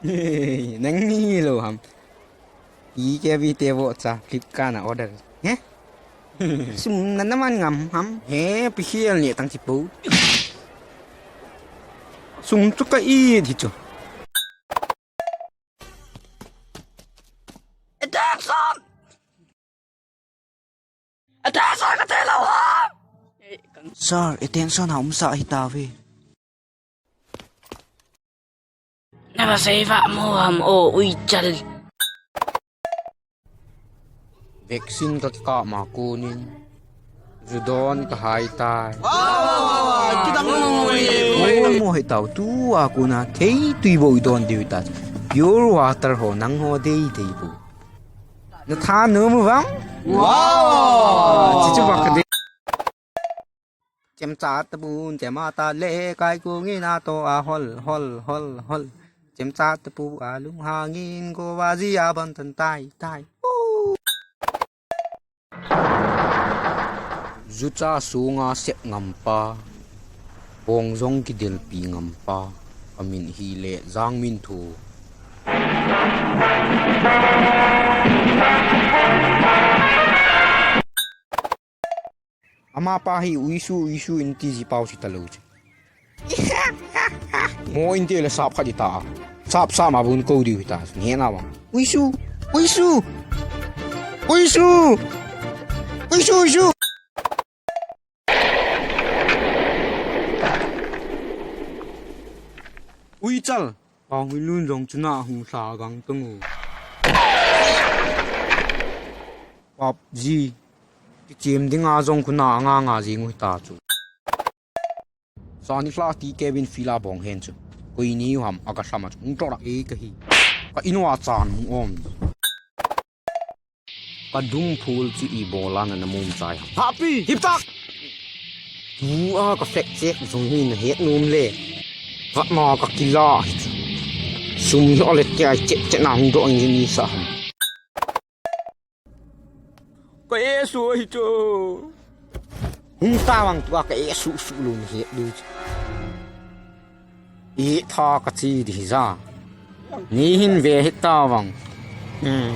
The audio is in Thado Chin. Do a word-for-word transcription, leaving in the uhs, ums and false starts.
Nang ni lo ham. T K V te vo cha Flipkart na order. He? Sum na naman ngam ham. He, pi hial ni tang chi po. Sum chu ka i di chu. Attention! Attention ka te lo ham. Sir, attention ha um sa hi ta ve. Na va sei va mo ham o uichal. Vaccine ka kikah ma kunin. Ju don ka hai tai. Mo mo hai tau tu a kuna thei tui bo i don diu ta. Pure water ho nang ho dei dei bo. Na tha nu mu vang. Wow. Chi chu va ka dei. Chemcha ta bun, chema ta le, kai ku ngi na to a hol, hol, hol, hol. Chemcha ta pu a lung hangin ko va ji a ban tan tai, tai. Jucha sunga sep ngam pa, bong jong kidel pi ngam pa, ka min hi le Jang Min Thu. Ama pa hi uisu, uisu in ti ji pau si ta lo che. Mo in ti le sap khat i ta. Sap, sap ma bun ko diu hi ta. Nge na ba. Uisu, uisu. Uisu. Uisu, uisu. Uichal. Pang hui lun jong chuna hung sa gang tung u. Pap ji. Kichem dinga jong kuna anga nga jing u ta chu. Sani hla ti Kevin fila bong hen chu. Koi ni u ham aga sama chu. Ung tora e ka hi. Ka inwa chan hung om. Ka dum phul chu i bola na na mum chai ham. Happy! Hip tak! Tu a ka fek chek jong hi na het num le. Vat ma ka kila. Sum hi ole ti ai chek chek na hung do ang ni sa ham. Ka e su hi chu. Hung ta wang tu a ka e su su lu ni het du chu. I tha ka chi di hi ja. Ni hin ve hi ta wang. Hmm.